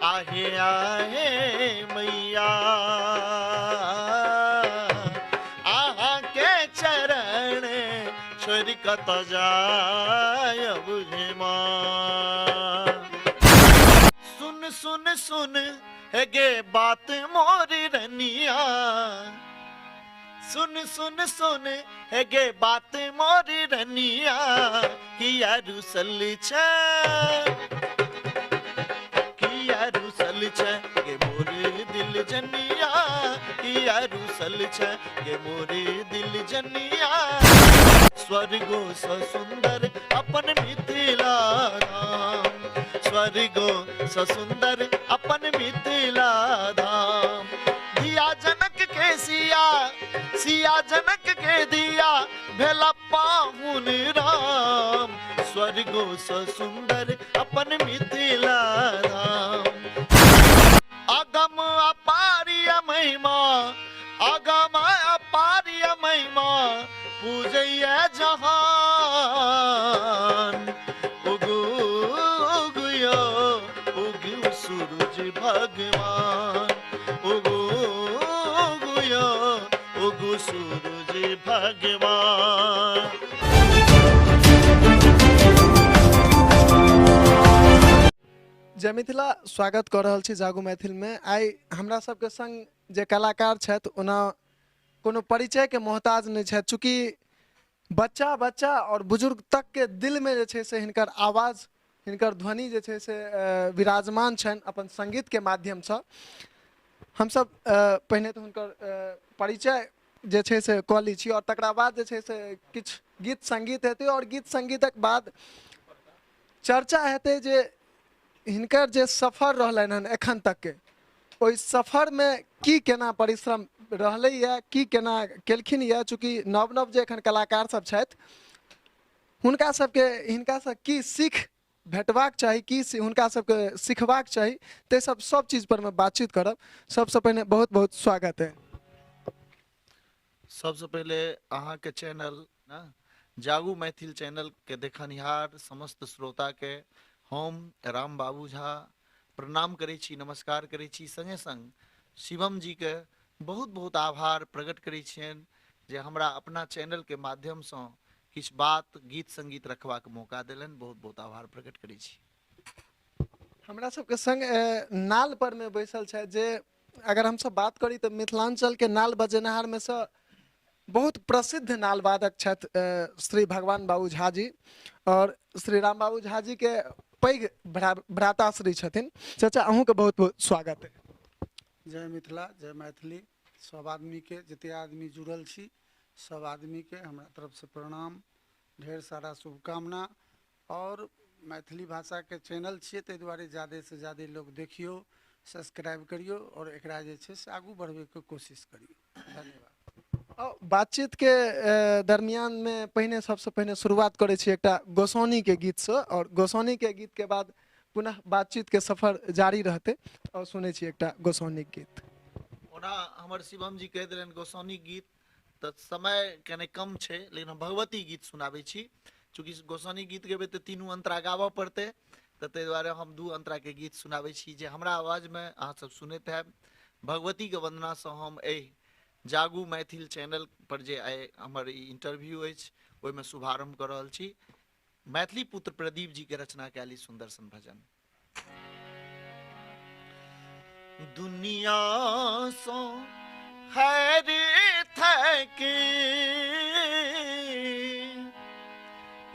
आहे आहे मैया, आहा के चरण छोड़ कत जायब हे माँ। सुन सुन सुन हे गे बात मोरी रनिया, सुन सुन सुन हे गे बात मोरी रनिया, किया रुसल छै, किया रुसल छै गे मोरे दिल जनिया, किया रुसल छै गे मोरे दिल जनिया। स्वर्गो स सुंदर अपन मिथिला धाम, स्वर्गो स सुंदर अपन मिथिला धाम। धिया जनक के सिया, सिया जनक के दिया भेला पाहुन राम, स्वर्गो स सुंदर अपन मिथिला धाम। अगम अपारिय महिमा, अगम अपारिय महिमा पूजैय जहान। उगु उगयो उगु सूरज भगवान, उगु उगयो उगु सूरज भगवान। जय मिथिला, स्वागत कऽ रहल छी जागू मैथिल में। आइ हमरा सबके संग जे कलाकार छथि ओना कोनो परिचय के मोहताज नहि छथि, चूँकि बच्चा बच्चा और बुजुर्ग तक के दिल में जे छै से हिनकर आवाज, हिनकर ध्वनि जे छै से विराजमान छनि अपन संगीत के माध्यमसँ। हमसब पहिने तऽ हुनकर परिचय जे छै से कऽ लै छी और तकरा बाद जे छै से किछु गीत संगीत हेतै और गीत संगीतक बाद चर्चा हेतै जे हिनकर जे सफर रहलनि हन एखन तकके, ओहि सफरमे की केना परिश्रम रहलैए, की केना केलखिन यऽ। चूँकि नव नव जे एखन कलाकार सब छथि हुनका सबके हिनकासँ की सीख भेटबाक चाही, की हुनका सबके सिखबाक चाही, ताहि सब सब चीज पर मे बातचीत करब। सबसँ पहिने बहुत बहुत स्वागत है। सबसँ पहिले अहाँके चैनल ने जागू मैथिल चैनल के देखनिहार समस्त श्रोता के हम राम बाबू झा प्रणाम करै छी, नमस्कार करै छी। संगे संग शिवम जी के बहुत बहुत आभार प्रकट करै छियनि जे हमरा अपना चैनल के माध्यमसँ किछु बात गीत संगीत रखबाक मौका देलनि। बहुत बहुत आभार प्रकट करै छी। हमरा सबके संग नाल पर में बैसल छथि जे अगर हमसब बात करी तऽ मिथिलांचल के नाल बजेनिहार में सँ बहुत प्रसिद्ध नाल वादक छथि श्री भगवान बाबू झा जी और श्री राम बाबू झा जी के पैघ भ्राताश्री छथिन। चाचा, अहूँके बहुत बहुत स्वागत है। जय मिथिला, जय मैथिली। सब आदमी के, जते आदमी जुड़ल छी सब आदमी के हमरा तरफ से प्रणाम, ढेर सारा शुभकामना। और मैथिली भाषा के चैनल छियै ताहि दुआरे ज्यादे से ज्यादे लोग देखियौ, सब्सक्राइब करियौ और एकरा जे छै से आगू बढ़बैके कोशिश करियौ। धन्यवाद। बातचीत के दरमियान में पहिने सबसे पहिने शुरुआत करै छी एकटा गोसाउनी के गीत से और गोसाउनी के गीत के बाद पुनः बातचीत के सफर जारी रहतै। और सुनै छी एकटा गोसाउनी के गीत। ओना हमर शिवम जी कहि देलनि गोसाउनी गीत, तऽ समय कने कम छै, लेकिन हम भगवती गीत सुनाबै छी। चूँकि गोसाउनी गीत गेबै तऽ तीनू अंतरा गाबऽ पड़तै, तऽ ताहि दुआरे हम दू अंतरा के गीत सुनाबै छी जे हमरा आवाजमे अहाँ सब सुनैत हैब। भगवती के वंदनासँ हम एहि जागू मैथिल चैनल पर जे आइ हमर ई इंटरव्यू अछि ओहिमे शुभारंभ कऽ रहल छी। मैथिली पुत्र प्रदीप जी के रचना कयल ई सुंदर सन भजन। दुनिया सो हैर थक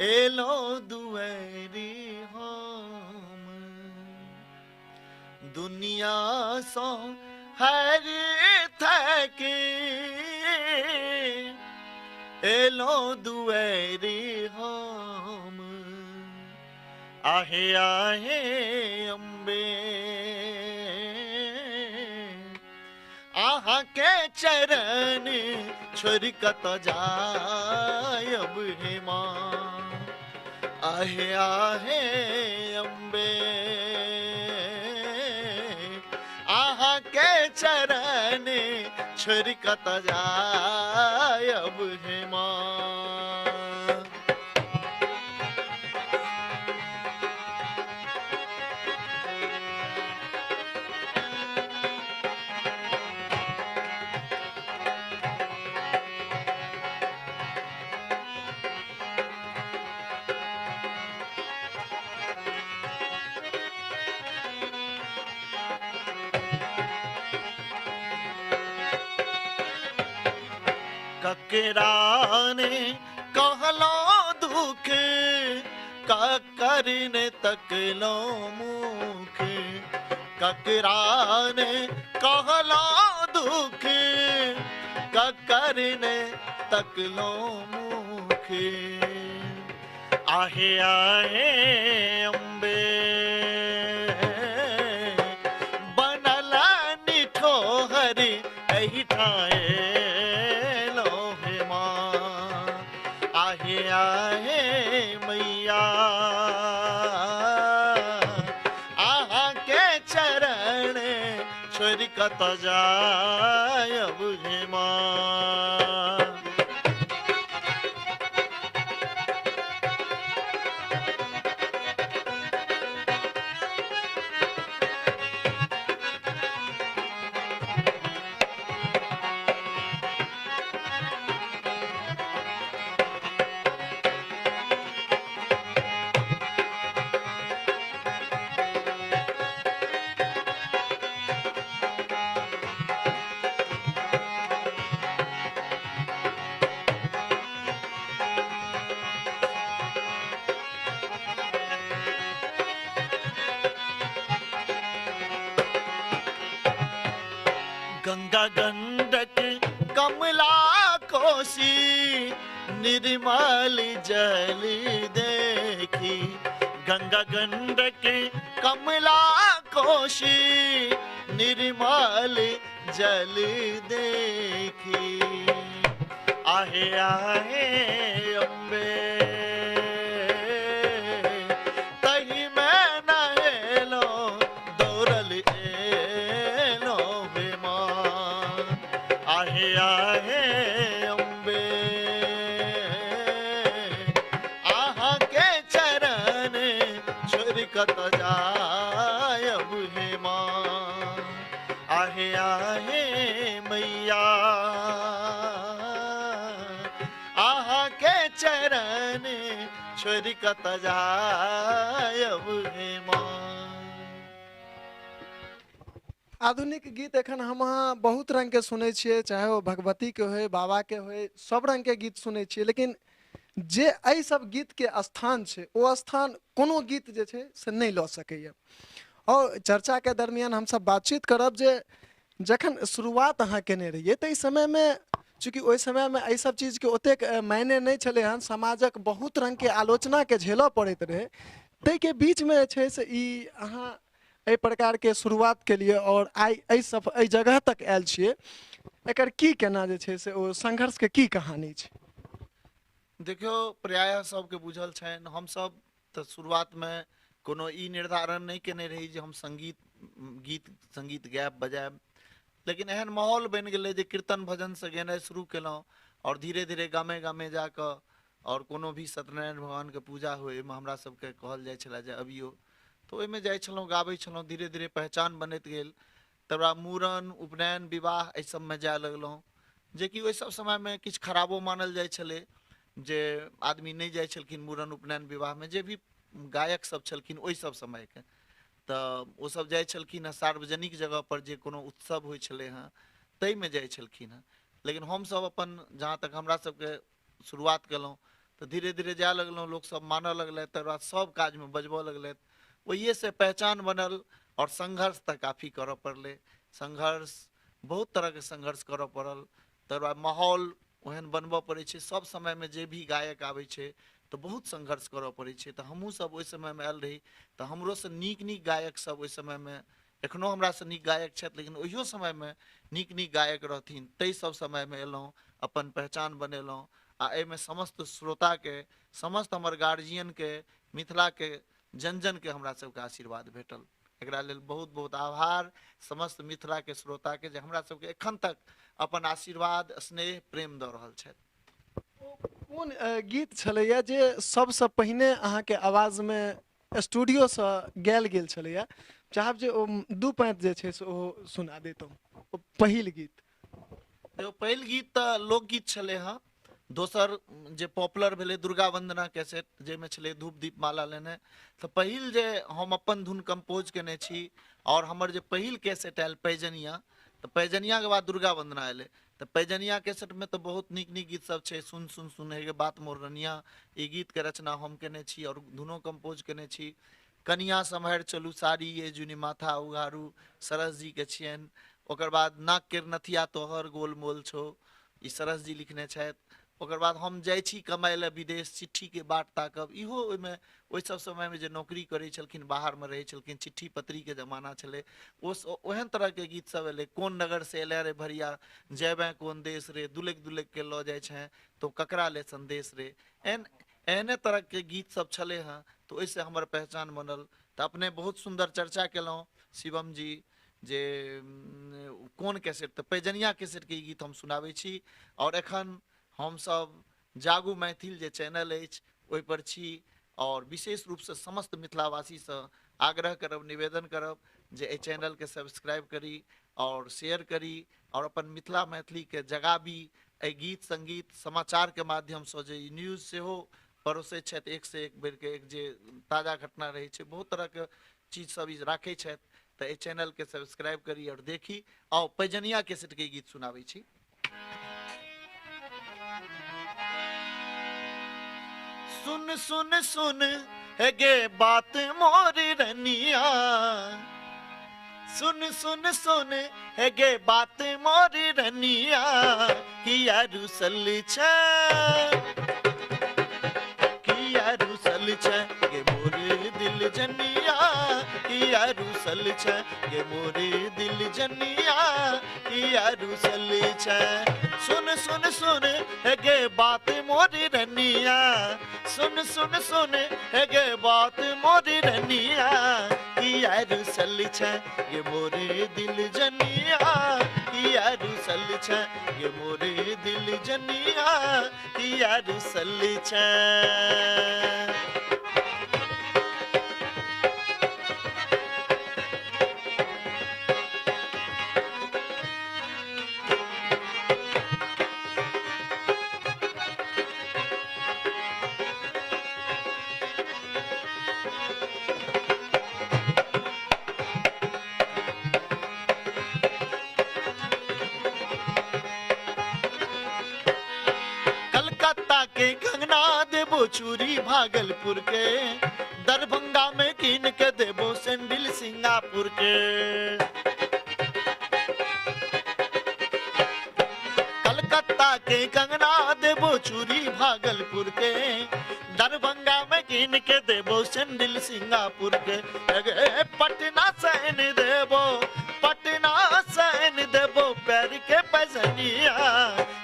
एलो दुआरी हम, दुनिया सो हैर थक एलो दुआरी हम, आहे आहे अम्बे आहा के चरण छोड़ कत जायब हे माँ, आहे आहे अम्बे आहा के चरण छोड़ कत जायब हे माँ। ककरा ने कहलो दुख, ककर ने तकलो मुख। ककरा ने कहलो दुख, ककर ने तकलो मुख। आहे आहे अम्बे बनल निठोहर एहि ठाए लोहे माँ। आहे आहे मैया आहा के चरण छोड़ कत जायब हे माँ। गंगा गंडक कमला कोसी निर्मल जल देखी। गंगा गंडक कमला कोसी निर्मल जल देखी। आहे आहे अम्बे तही मैं नहेलो दौड़ल एलो हे माँ। आहे आहे अम्बे आहा के चरण छोड़ कत जायब हे माँ। आहे आहे मैया आहा के चरण छोड़ कत जायब हे माँ। आधुनिक गीत एखन हम अहाँ बहुत रंग के सुनै छियै, चाहे ओ भगवती के होय, बाबा के होय, सब रंग के गीत सुनै छियै, लेकिन जे एहि सब गीत के स्थान छै ओ स्थान कोनो गीत जे छै से नहि लऽ सकैए। और चर्चा के दरमियान हमसब बातचीत करब जे जखन शुरुआत अहाँ केने रहियै तऽ एहि समयमे, चूँकि ओहि समयमे एहि सब चीजके ओतेक मायने नहि छलै हन, समाजक बहुत रंगके आलोचनाके झेलऽ पड़ैत रहै, ताहिके बीचमे जे छै से ई अहाँ एहि प्रकारके शुरुआत केलियै और आइ एहि सब एहि जगह तक आयल छियै, एकर की केना जे छै से ओ संघर्षके की कहानी छै? देखियौ, प्रायः सबके बुझल छनि, हमसब तऽ शुरुआतमे कोनो ई निर्धारण नहि केने रही जे हम संगीत गीत संगीत गायब बजायब, लेकिन एहन माहौल बनि गेलै जे कीर्तन भजनसँ गेनाइ शुरू केलहुँ और धीरे धीरे गामे गामे जाकऽ और कोनो भी सत्यनारायण भगवानके पूजा होइ ओहिमे हमरा सबके कहल जाइ छलै जे अबियौ, तऽ ओहिमे जाइ छलहुँ, गाबै छलहुँ, धीरे धीरे पहचान बनैत गेल। तकर बाद मूड़न उपनयन विवाह एहि सबमे जाय लगलहुँ, जेकि ओहि सब समयमे किछु खराबो मानल जाइ छलै जे आदमी नहि जाइ छलखिन मूड़न उपनयन विवाहमे, जे भी गायक सब छलखिन ओहि सब समयके, तऽ ओसब जाइ छलखिन हँ सार्वजनिक जगह पर जे कोनो उत्सव होइ छलै हँ ताहिमे जाइ छलखिन हँ। लेकिन हमसब अपन जहाँ तक हमरा सबके शुरुआत केलहुँ तऽ धीरे धीरे जाय लगलहुँ, लोकसब मानऽ लगलथि, तकर बाद सब काजमे बजबऽ लगलथि, ओहिएसँ पहचान बनल। और संघर्ष तऽ काफी करऽ पड़लै, संघर्ष बहुत तरहके संघर्ष करऽ पड़ल। तकर बाद माहौल ओहन बनबऽ पड़ै छै, सब समयमे जे भी गायक आबै छै तऽ बहुत संघर्ष करऽ पड़ै छै। तऽ हमहूँ सब ओहि समयमे आयल रही तऽ हमरोसँ नीक नीक गायक सब ओहि समयमे, एखनो हमरासँ नीक गायक छथि, लेकिन ओहियो समयमे नीक नीक गायक रहथिन, ताहि सब समयमे एलहुँ, अपन पहचान बनेलहुँ। आ एहिमे समस्त श्रोताके, समस्त हमर गार्जियनके, मिथिलाके जन जनके हमरा सबके आशीर्वाद भेटल। एकरा लेल बहुत बहुत आभार समस्त मिथिलाके श्रोताके जे हमरा सबके एखन तक अपन आशीर्वाद स्नेह प्रेम दऽ रहल छथि। कोन गीत छलैया जे सबसँ पहिने अहाँके आवाजमे स्टूडियोसँ गायल गेल छलैया? चाहब जे ओ दू पाँति जे छै से ओ सुना दैतहुँ, ओ पहिल गीत। देखियौ, पहिल गीत तऽ लोकगीत छलै हँ, दोसर जे पॉपुलर भेलै दुर्गा वंदना कैसेट, जाहिमे छलै धूप दीप माला लेने, तऽ पहिल जे हम अपन धुन कंपोज केने छी और हमर जे पहिल कैसेट आयल पैजनिया, तऽ पैजनियाके बाद दुर्गा वन्दना एलै। तऽ पैजनिया कैसेटमे तऽ बहुत नीक नीक गीत सब छै। सुन सुन सुन हे बात मोर रनिया, ई गीतके रचना हम केने छी आओर धुनो कम्पोज केने छी। कनिया सम्हारि चलू साड़ी ये जुनि माथा उघारू, सरस जीके छियनि। ओकर बाद नाक केर नथिया तोहर गोल मोल छौ, ई सरस जी लिखने छथि। ओकर बाद हम जाइ छी कमाइ लए विदेश, चिट्ठीके बाट ताकब, इहो ओहिमे ओहि सब समयमे जे नौकरी करै छलखिन, बाहरमे रहै छलखिन, चिट्ठी पत्रीके जमाना छलै, ओ ओहन तरहके गीत सब एलै। कोन नगर से एलै रे भरिया, जेबें कोन देश रे, दुलकि दुलकि के लऽ जाइ छें तो ककरा ले संदेश रे, एहन एहने तरहके गीत सब छलै हँ। तऽ ओहिसँ हमर पहचान बनल। तऽ अपने बहुत सुन्दर चर्चा केलहुँ शिवम जी जे कोन कैसेट, तऽ पैजनिया कैसेटके ई गीत हम सुनाबै छी। आओर एखन हमसब जागू मैथिल जे चैनल अछि ओहिपर छी आओर विशेष रूपसँ समस्त मिथिलावासीसँ आग्रह करब, निवेदन करब जे एहि चैनलके सब्सक्राइब करी आओर शेयर करी आओर अपन मिथिला मैथिलीके जगाबी एहि गीत सङ्गीत समाचारके माध्यमसँ। जे ई न्यूज सेहो परोसै छथि, एक से एक बढ़िके एक जे ताजा घटना रहै छै, बहुत तरहके चीज सब ई राखै छथि। तऽ एहि चैनलके सब्सक्राइब करी आओर देखी। आउ पैजनिया कैसेटके गीत सुनाबै छी। सुन सुन सुन हे बात मोर रनिया, सुन सुन सुन हे बात मोर रनिया, किया रुसल छै, किया रुसल छै गे मोर दिल जनिया, किया रुसल छै गे मोर दिल जनिया, किया रुसल छै। सुन सुन सुन हे बात मोर रनिया, सुन सुन सुन हे बात मोर रनिया, किया रुसल छै गे मोर दिल जनिया, किया रुसल छै गे मोर दिल जनिया, किया रुसल छै। कलकत्ता के कंगना देबो चूड़ी भागलपुर के, दरभंगा में कीन के देबो सैंडल सिंगापुर के। कलकत्ता के कंगना देबो चूड़ी भागलपुर के, दरभंगा में कीन के देबो सैंडल सिंगापुर के। पटना सैन देबो, पटना सैन देबो पैर के पैजनिया,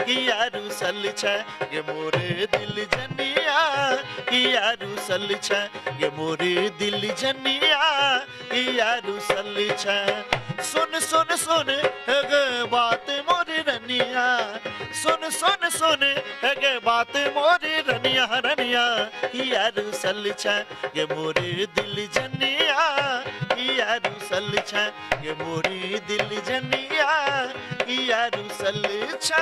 किया रुसल छै गे मोरे दिल जनिया, किया रुसल छै गे मोरे दिल जनिया, किया रुसल छै। सुन सुन सुन गे बात मोर रनिया, सुन सुन सुन गे बात मोर रनिया रनिया, किया रुसल छै गे मोरे दिल जनिया, किया रुसल छै गे मोरे दिल जनिया, किया रुसल छै।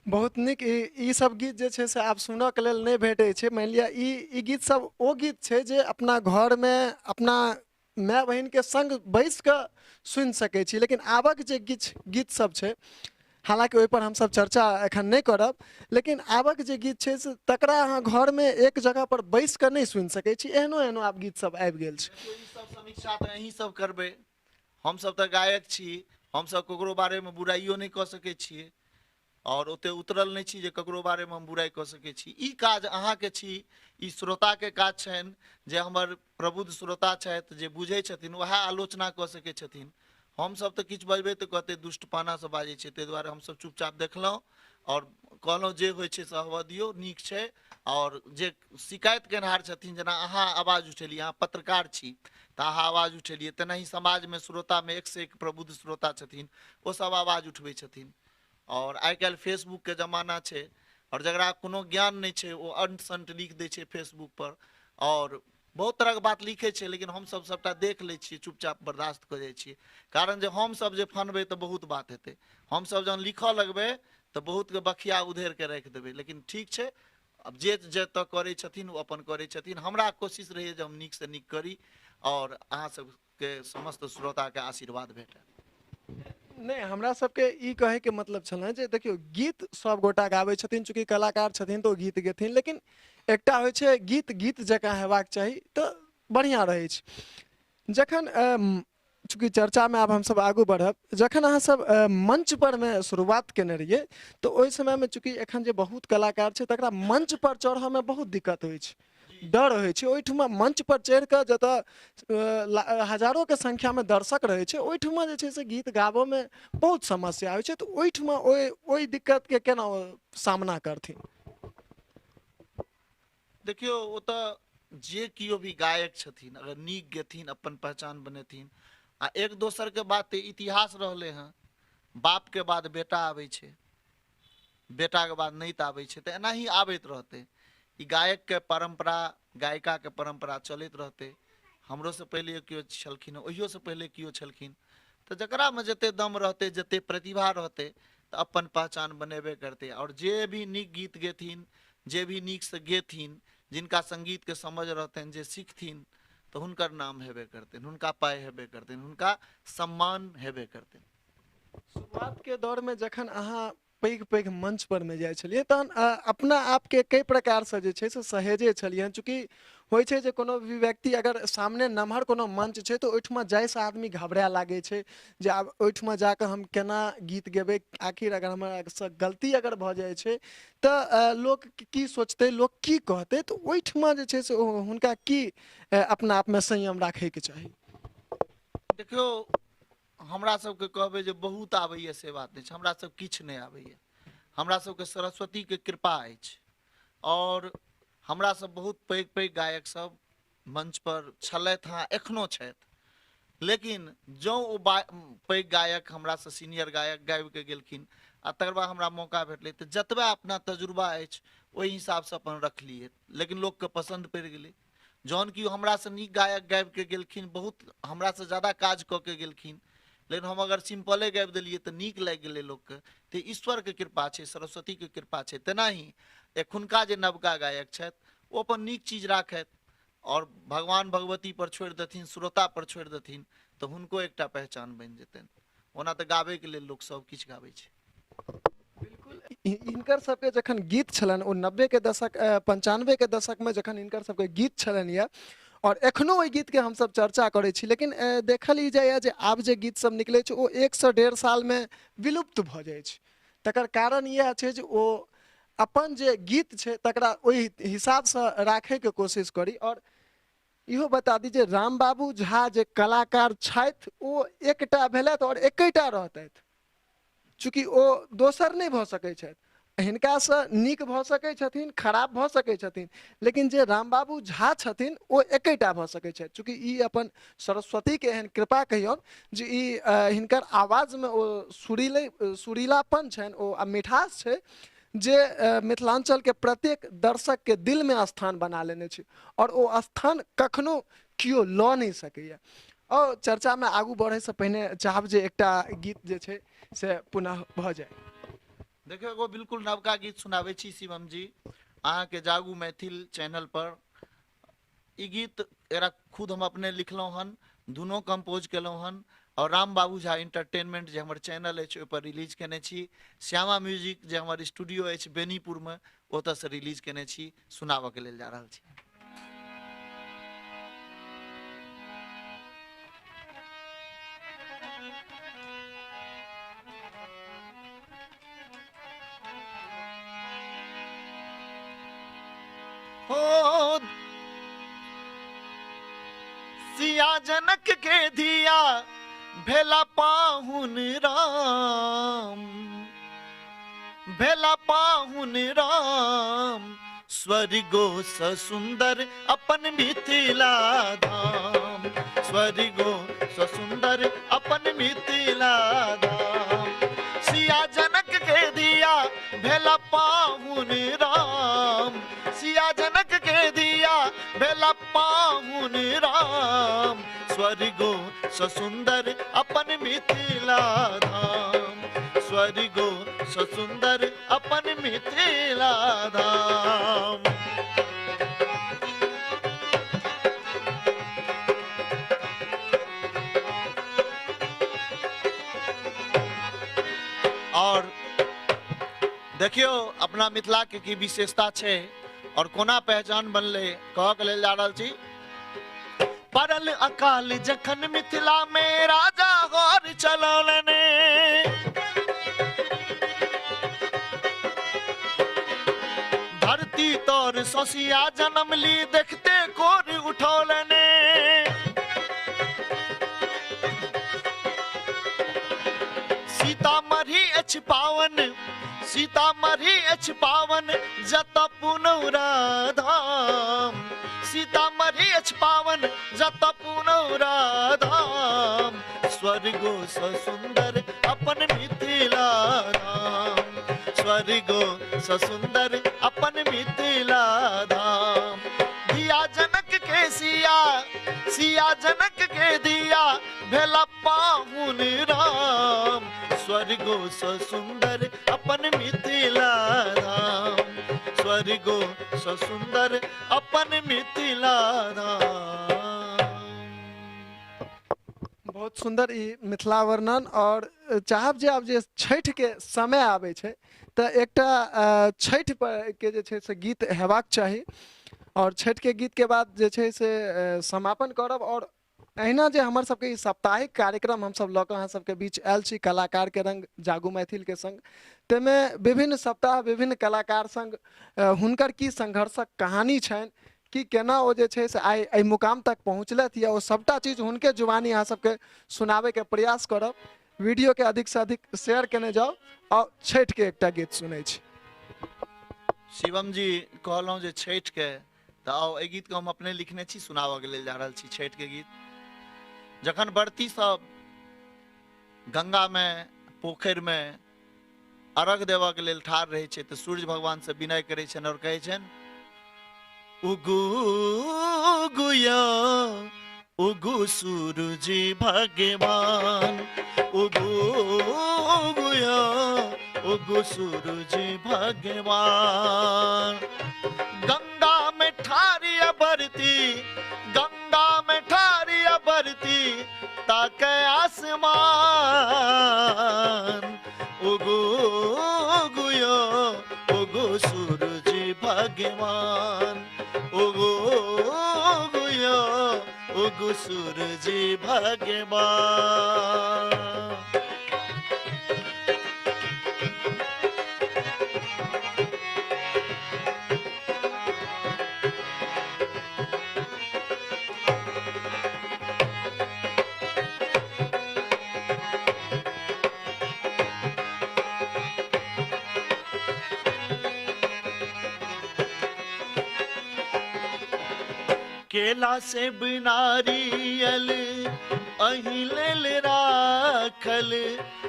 बहुत नीक। ई सब गीत जे छै से आब सुनऽके लेल नहि भेटै छै। मानि लिअ ई गीत सब ओ गीत छै जे अपना घरमे अपना माय बहिनके संग बैस कऽ सुनि सकै छी। लेकिन आबक जे गीत सब छै, हालाँकि ओहिपर हमसब चर्चा एखन नहि करब, लेकिन आबक जे गीत छै से तकरा अहाँ घरमे एक जगह पर बैस कऽ नहि सुनि सकै छी। एहनो एहनो आब गीत सब आबि गेल छै। ई सब समीक्षा तऽ अहीं सब करबै, हमसब तऽ गायक छी, हमसब ककरो बारेमे बुराइयो नहि कऽ सकै छियै और ओते उतरल नहि छी जे ककरो बारेमे हम बुराइ कऽ सकै छी। ई काज अहाँके छी, ई श्रोताके काज छनि। जे हमर प्रबुद्ध श्रोता छथि, जे बुझै छथिन, वएह आलोचना कऽ सकै छथिन। हमसब तऽ किछु बजबै तऽ कहतै दुष्टपानासँ बाजै छै, ताहि दुआरे हमसब चुपचाप देखलहुँ और कहलहुँ जे होइ छै से हवा दियौ, नीक छै। और जे शिकायत केनहार छथिन, जेना अहाँ आवाज उठेलियै, अहाँ पत्रकार छी तऽ अहाँ आवाज उठेलियै, तेनाही समाजमे श्रोतामे एक से एक प्रबुद्ध श्रोता छथिन, ओ सब आवाज उठबै छथिन। और आइ काल्हि फेसबुकके जमाना छै और जकरा कोनो ज्ञान नहि छै ओ अंट संट लिख दै छै फेसबुक पर और बहुत तरहके बात लिखै छै, लेकिन हमसब सबटा देख लै छियै, चुपचाप बर्दाश्त कऽ जाइ छियै। कारण जे हमसब जे फनबै तऽ बहुत बात हेतै, हमसब जहन लिखऽ लगबै तऽ बहुतके बखिया उधेर के राखि देबै। लेकिन ठीक छै, आब जे जतऽ करै छथिन ओ अपन करै छथिन। हमरा कोशिश रहैए जे हम नीकसँ नीक करी आओर अहाँ सबके समस्त श्रोताके आशीर्वाद भेटय। नहि, हमरा सबके ई कहैके मतलब छलै जे देखियौ गीत सब गोटा गाबै छथिन, चूँकि कलाकार छथिन तऽ ओ गीत गेथिन, लेकिन एकटा होइ छै गीत गीत जकाँ हेबाक चाही तऽ बढ़िआँ रहै छै। जखन चूँकि चर्चामे आब हमसब आगू बढ़ब, जखन अहाँ सब मंच परमे शुरुआत केने रहियै तऽ ओहि समयमे चूँकि एखन जे बहुत कलाकार छै तकरा मंच पर चढ़ऽमे बहुत दिक्कत होइ छै, डर होइ छै। ओहिठुमा मंच पर चढ़ि कऽ जतऽ हजारोके संख्यामे दर्शक रहै छै ओहिठुमा जे छै से गीत गाबऽमे बहुत समस्या होइ छै, तऽ ओहिठुमा ओहि दिक्कतके केना सामना करथिन? देखियौ, ओतऽ जे केओ भी गायक छथिन अगर नीक गेथिन, अपन पहचान बनेथिन, आ एक दोसरके बात इतिहास रहलै हँ, बापके बाद बेटा आबै छै, बेटाके बाद नैत आबै छै, तऽ एनाही आबैत रहतै। ई गायकके परम्परा, गायिकाके परम्परा चलैत रहतै। हमरोसँ पहिले केओ छलखिन, ओहियोसँ पहिले केओ छलखिन, तऽ जकरामे जते दम रहतै, जते प्रतिभा रहतै, तऽ अपन पहचान बनेबे करतै। आओर जे भी नीक गीत गेथिन, जे भी नीकसँ गेथिन, जिनका सङ्गीतके समझ रहतनि, जे सीखथिन, तऽ हुनकर नाम हेबे करतनि, हुनका पाइ हेबे करतनि, हुनका सम्मान हेबे करतनि। शुरुआतके दौरमे जखन अहाँ पैघ पैघ मंच पर मे जाइ छलियै तहन अपना आपके कई प्रकारसँ जे छै से सहेजे छलियै। चूँकि होइ छै जे कोनो भी व्यक्ति अगर सामने नमहर कोनो मंच छै तऽ ओहिठुमा जाइसँ आदमी घबराए लागै छै जे आब ओहिठुमा जाकऽ हम केना गीत गेबै, आखिर अगर हमरासँ गलती अगर भऽ जाइ छै तऽ लोक की सोचतै, लोक की कहतै, तऽ ओहिठुमा जे छै से हुनका की अपना आपमे संयम राखैके चाही? देखियौ, हमरा सबके कहबै जे बहुत आबैए से बात नहि छै, हमरा सब किछु नहि आबैए। हमरा सबके सरस्वतीके कृपा अछि आओर हमरा सब बहुत पैघ पैघ गायक सब मंच पर छलथि हँ, एखनो छथि, लेकिन जँ ओ पैघ गायक हमरासँ सीनियर गायक गाबिके गेलखिन आ तकर बाद हमरा मौका भेटलै तऽ जतबा अपना तजुर्बा अछि ओहि हिसाबसँ अपन रखलियै, लेकिन लोकके पसन्द पड़ि गेलै। जहन कि हमरासँ नीक गायक गाबिके गेलखिन, बहुत हमरासँ ज्यादा काज कऽ के गेलखिन, लेकिन हम अगर सिम्पले गाबि देलियै तऽ नीक लागि गेलै लोकके। तऽ ईश्वरके कृपा छै, सरस्वतीके कृपा छै। तेनाही एखुनका जे नवका गायक छथि ओ अपन नीक चीज राखथि आओर भगवान भगवती पर छोड़ि देथिन, श्रोता पर छोड़ि देथिन, तऽ हुनको एकटा पहचान बनि जेतनि। ओना तऽ गाबैके लेल लोक सब किछु गाबै छै। बिल्कुल, हिनकर सबके जखन गीत छलनि ओ 90 के दशक, 95 के दशकमे जखन हिनकर सबके गीत छलनि यऽ और एखनो ओहि गीतके हमसब चर्चा करै छी, लेकिन देखल ई जाइए जे आब जे गीत सब निकलै छै ओ 1 से 1.5 सालमे विलुप्त भऽ जाइ छै। तकर कारण इएह छै जे ओ अपन जे गीत छै तकरा ओहि हिसाबसँ राखैके कोशिश करी। आओर इहो बता दी जे राम बाबू झा जे कलाकार छथि ओ एकटा भेलथि आओर एकेटा रहतथि, चूँकि ओ दोसर नहि भऽ सकै छथि। हिनकासँ नीक भऽ सकै छथिन, खराब भऽ सकै छथिन, लेकिन जे रामबाबू झा छथिन ओ एकेटा भऽ सकै छथि। चूँकि ई अपन सरस्वतीके एहन कृपा कहियौन जे ई हिनकर आवाजमे ओ सुरीले सुरीलापन छनि, ओ आ मिठास छै जे मिथिलाञ्चलके प्रत्येक दर्शकके दिलमे स्थान बना लेने छै आओर ओ स्थान कखनो केओ लऽ नहि सकैए। आओर चर्चामे आगू बढ़ैसँ पहिने चाहब जे एकटा गीत जे छै से पुनः भऽ जाय। देखियौ, एगो बिल्कुल नवका गीत सुनाबै छी शिवम जी अहाँके जागू मैथिल चैनल पर। ई गीत एकरा खुद हम अपने लिखलहुँ हन, दुनू कम्पोज केलहुँ हन और राम बाबू झा एंटरटेनमेंट जे हमर चैनल अछि ओहि पर रिलीज केने छी। श्यामा म्यूजिक जे हमर स्टूडियो अछि बेनीपुरमे ओतऽसँ रिलीज केने छी। सुनाबऽके लेल जा रहल छी। हो सिया जनक के धिया भेला पाहुन राम, भेला पाहुन राम, स्वर्गो स सुंदर अपन मिथिला धाम, स्वर्गो स सुंदर अपन मिथिला धाम। सिया जनक के धिया भेला पाहुन राम, सिया जनक के धिया भेला पाहुन राम, स्वर्गो स सुंदर अपन मिथिला धाम, स्वर्गो सुंदर अपन मिथिला धाम। और देखियो अपना मिथिला के की विशेषता छै और कोना पहचान बनले, कह के लेल जा रहल छी। पड़ल अकाल जखन मिथिला में राजा गौर चलौलनि, धरती तोर सोसिया जन्म ली देखते कोर उठौलनि। सीतामढ़ी अछि पावन, सीतामढ़ी अछि पावन जत पुनौरा धाम, सीतामढ़ी अछि पावन जत पुनौरा धाम, स्वर्गो सँ सुंदर अपन मिथिला धाम, स्वर्गो सँ सुंदर अपन मिथिला धाम। धिया जनक के सिया, सिया जनक के दिया भेला पाहुन राम, स्वर्गो सँ सुंदर अपन मिथिला धाम, स्वर्गो सँ सुंदर अपन मिथिला धाम। बहुत सुंदर ई मिथिला वर्णन। और चाहब जे आब जे छठि के समय आबै छै तऽ एकटा छठि पर के जे छै से गीत हेबाक चाही, और छठि के गीत के बाद जे छै से समापन करब। और अहिना जे हमर सबके ई साप्ताहिक कार्यक्रम हमसब लऽ कऽ अहाँ सबके बीच आयल छी कलाकार के रंग जागू मैथिल के संग, ताहिमे विभिन्न सप्ताह विभिन्न कलाकार संग हुनकर की संघर्षक कहानी छनि, कि केना ओ जे छै से आइ एहि मुकाम तक पहुँचलथि या ओ सबटा चीज हुनके जुबानी अहाँ सबके सुनाबैके प्रयास करब। वीडियो के अधिक से अधिक शेयर केने जाउ और छठि के एकटा गीत सुनै छी। शिवम जी कहलहुँ जे छठि के, तऽ आउ एहि गीतके हम अपने लिखने छी, सुनाबऽके लेल जा रहल छी छठि के गीत। जखन व्रती सब गंगा में पोखरि में अर्घ देबऽ के लेल ठाढ़ रहै छै तऽ सूर्य भगवान से विनय करै छनि और कहै छनि, उगू गुया उगू सूरज भगवान, उगू गुया उगू सूरज भगवान। गंगा में ठारिया बरती, गंगा में ठारिया बरती ताके आसमान, उगू गुयो उगू सूरज भगवान, उगू गुयो उगू सूरज भगवान। केला से नारियल अही लेल राखल,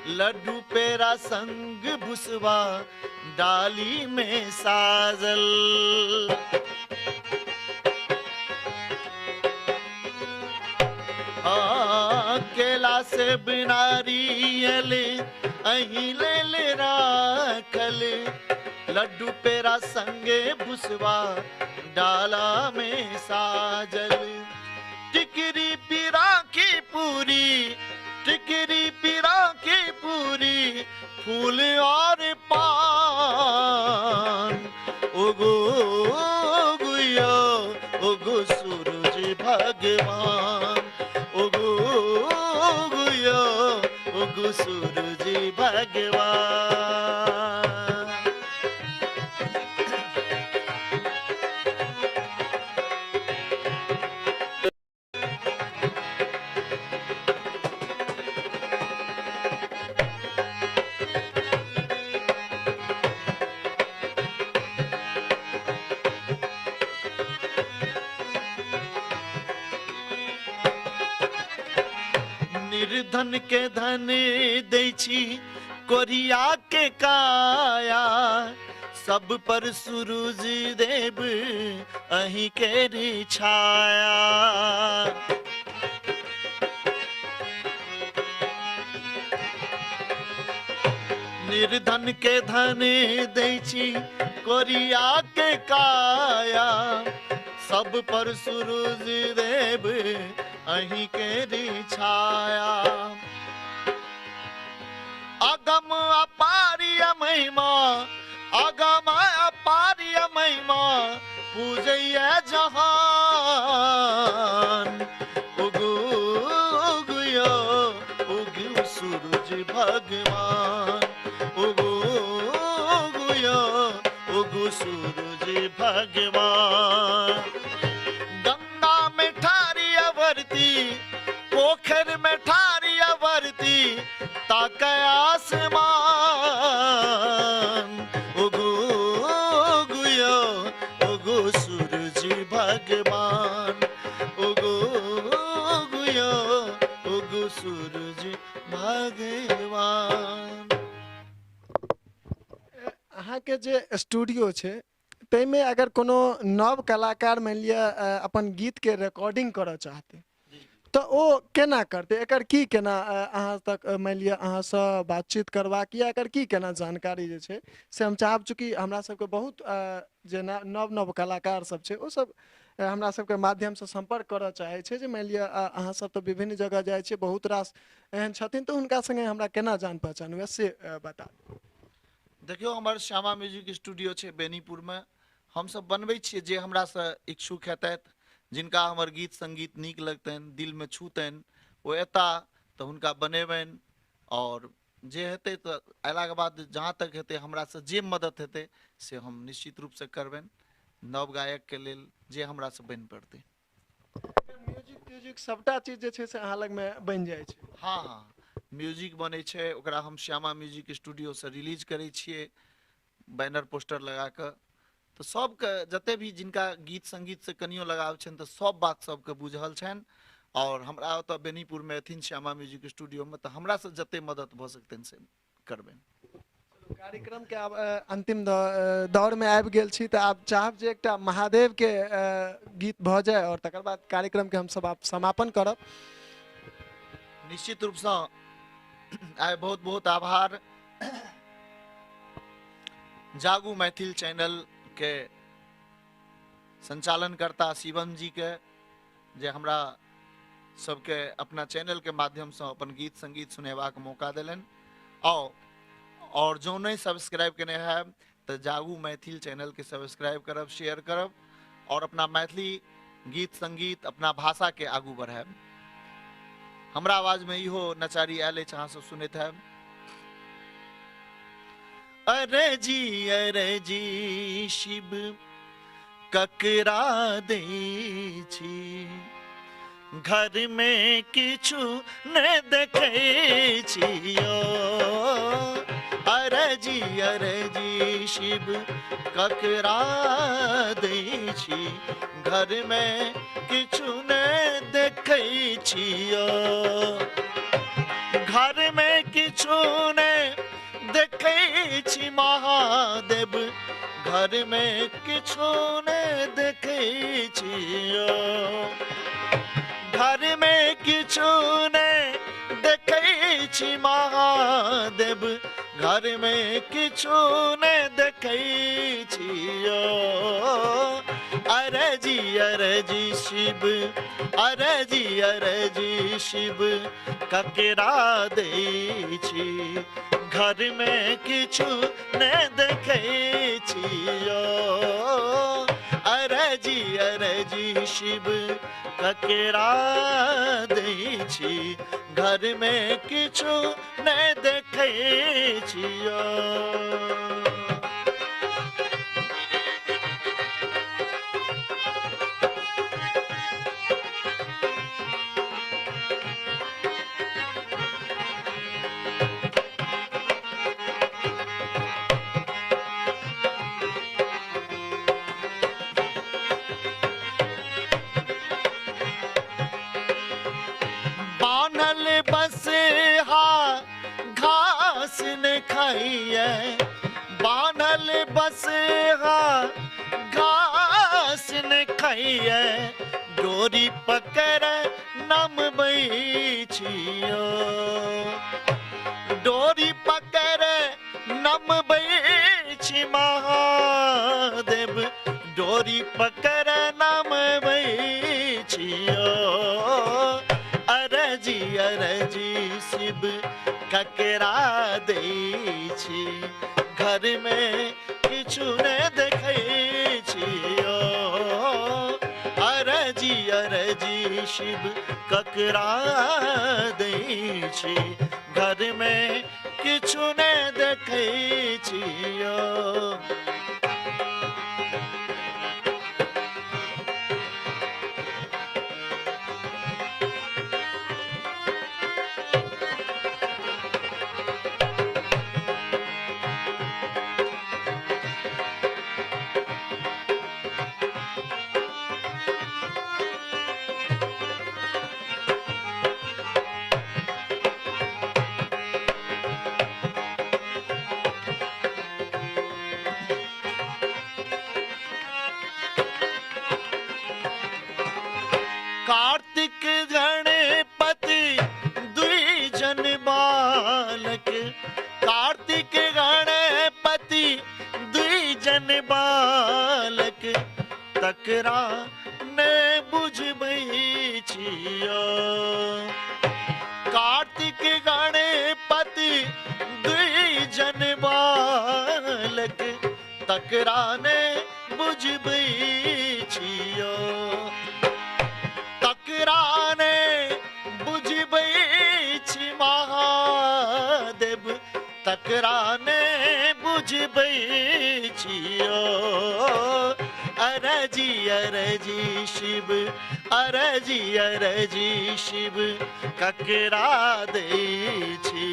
लड्डू पेरा संग भुसवा डाली में साजल। केला से नारियल अही लेल राखल, लड्डू पेरा संगे भुसवा डाला में साजल। टिकरी पीरा की पूरी, टिकरी पीरा की पूरी फूल और पान, उगो गुयो उगो सूरज भगवान, उगो गुयो उगो सूरज भगवान। निर्धन के धन दै छी कोरिया के काया, सब पर सूरज देव अहीं के छाया। निर्धन के धन दै छी कोरिया के काया, सब पर सूरज देव अहीं के छाया। अगम अपारिय महिमा, अगम अपारिय महिमा पूजैय जहान। उगु उगयो उगु सूरज भगवान, उगु उगयो उगु सूरज भगवान। गंगा में ठारी अवरती, पोखर में ठारी अवरती, ताके आसमान। उगु उगयो उगु सूरज भगवान, उगु उगयो उगु सूरज भगवान। अहाँके जे स्टूडियो छै ताहिमे अगर कोनो नव कलाकार मानि लिअ अपन गीतके रिकॉर्डिंग करऽ चाहतै तऽ ओ केना करतै? एकर की केना अहाँ तक मानि लिअ अहाँसँ बातचीत करबाक या एकर की केना जानकारी जे छै से हम चाहब, चूँकि हमरा सबके बहुत जेना नव नव कलाकार सब छै ओ सब हमरा सबके माध्यमसँ सम्पर्क करऽ चाहै छै जे मानि लिअ अहाँ सब तऽ विभिन्न जगह जाइ छियै, बहुत रास एहन छथिन, तऽ हुनका सङ्गे हमरा केना जान पहचान हुए से बता। देखियौ, हमर श्यामा म्यूजिक स्टूडियो छै बेनीपुरमे। हमसब बनबै छियै जे हमरासँ इच्छुक हेतथि, जिनका हमर गीत संगीत नीक लगतनि, दिलमे छूतनि, ओ एता तऽ हुनका बनेबनि। और जे हेतै तऽ अयलाके बाद जहाँ तक हेतै हमरासँ जे मदद हेतै से हम निश्चित रूपसँ करबनि। नव गायकके लेल जे हमरासँ बनि पड़तै। म्यूजिक त्यूजिक सबटा चीज जे छै से अहाँ लगमे बनि जाइ छै? हाँ हाँ, म्यूजिक बनै छै, ओकरा हम श्यामा म्यूजिक स्टूडियोसँ रिलीज करै छियै बैनर पोस्टर लगा कऽ। तऽ सबके जते भी जिनका गीत संगीतसँ कनियो लगाव छनि तऽ सब बात सबके बुझल छनि। और हमरा ओतऽ बेनीपुरमे एथिन श्यामा म्यूजिक स्टूडियोमे तऽ हमरासँ जते मदद भऽ सकतनि से करबनि। कार्यक्रम के आब अंतिम दौर में आबि गेल छी, तऽ आब चाहब जे एकटा महादेव के गीत भऽ जाय और तकर बाद कार्यक्रम के हम सब आब समापन करब। निश्चित रूपसँ आइ बहुत बहुत आभार जागू मैथिल चैनल के संचालनकर्ता शिवम जी के, जे हमरा सबके अपना चैनल के माध्यमसँ अपन गीत संगीत सुनेबाक मौका देलनि। और जो नहीं सब्सक्राइब केने हैब तऽ जागू मैथिल चैनल के सब्सक्राइब करब, शेयर करब और अपना मैथिली गीत संगीत अपना भाषा के आगू बढ़ायब। हमरा आवाज में इहो नचारी आयल अछि, अहाँ सब सुनैत हैब। अरे जी शिव ककरा दै छी, घर में किछु ने देखै छियो। अरे जी शिव ककरा दै छी, घर में किछु ने देखै छियो। घर में किछु ने देखै छी महादेव, घर में किछु ने देखै छियो। घर में किछु ने देखै छी महादेव, घर में किछु ने देखै छियो। अरे जी शिव, अरे जी शिव ककरा दै छी, घर में किछु ने देखै छियो। अरे जी शिव ककरा दै छी, घर में किछु ने देखै छियो। बस हा घास ने खाइए, बान्हल बस हा घास ने खाइए, डोरी पकड़ नमबै छियो। डोरी पकड़ पकड़ नमबै छियो। अरजी अरजी शिव ककरा दै छी, घरमे किछु ने देखै छियो। अरजी अरजी शिव ककरा दै छी, घरमे किछु ने देखै छियो। कार्तिक गणपति द्विजन बालक, कार्तिक गणपति द्विजन बालक, तकरा ने बुझबै छियो। कार्तिक गणपति द्विजन बालक, तकरा ने बुझबै छियो। तकरा ने बुझबै छी महादेव, तकरा ने बुझबै छियो। अरजी अरजी शिव, अरजी अरजी शिव ककरा दै छी,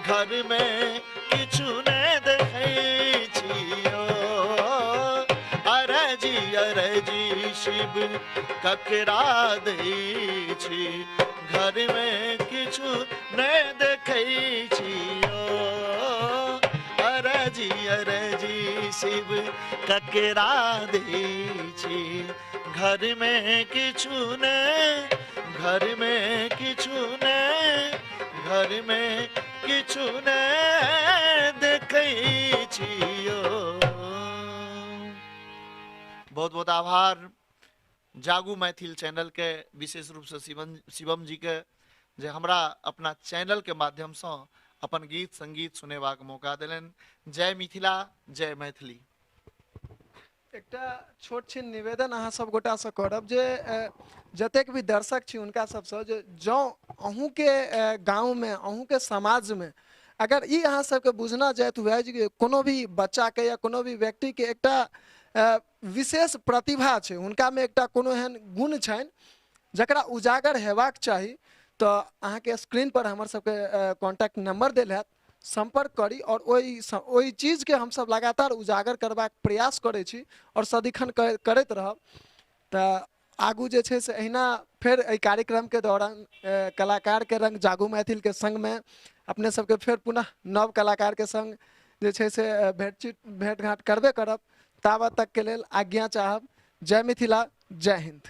घरमे किछु ने देखै छियो। अरजी अरजी शिव ककरा दै छी, घरमे किछु ने देखै छियो। अरजी अरजी शिव ककरा दै छी, घरमे किछु ने, घरमे किछु ने, घरमे किछु ने देखै छियो। बहुत बहुत आभार जागू मैथिल चैनल के, विशेष रूप से शिवम जी के, जे हमरा अपना चैनल के माध्यम से अपन गीत संगीत सुनेबाक मौका देलनि। जय मिथिला, जय मैथिली। एकटा छोट छिन निवेदन अहाँ सब गोटासँ करब जे जतेक भी दर्शक छी हुनका सबसँ जे जँ अहूँके गाँवमे, अहूँके समाजमे अगर ई अहाँ सबके बुझना जाइत हुए जे कोनो भी बच्चाके या कोनो भी व्यक्तिके एकटा विशेष प्रतिभा छै, हुनकामे एकटा कोनो एहन गुण छनि जकरा उजागर हेबाक चाही, तऽ अहाँके स्क्रीन पर हमर सबके कॉन्टैक्ट नंबर देल हैत, संपर्क करी और ओहि चीजके हमसब लगातार उजागर करबाक प्रयास करै छी और सदिखन करैत रहब। तऽ आगू जे छै से अहिना फेर एहि कार्यक्रमके दौरान कलाकारके रंग जागू मैथिलके संगमे अपने सबके फेर पुनः नव कलाकारके संग जे छै से भेंट घाट करबे करब। ताबत तकके लेल आज्ञा चाहब। जय मिथिला, जय हिंद।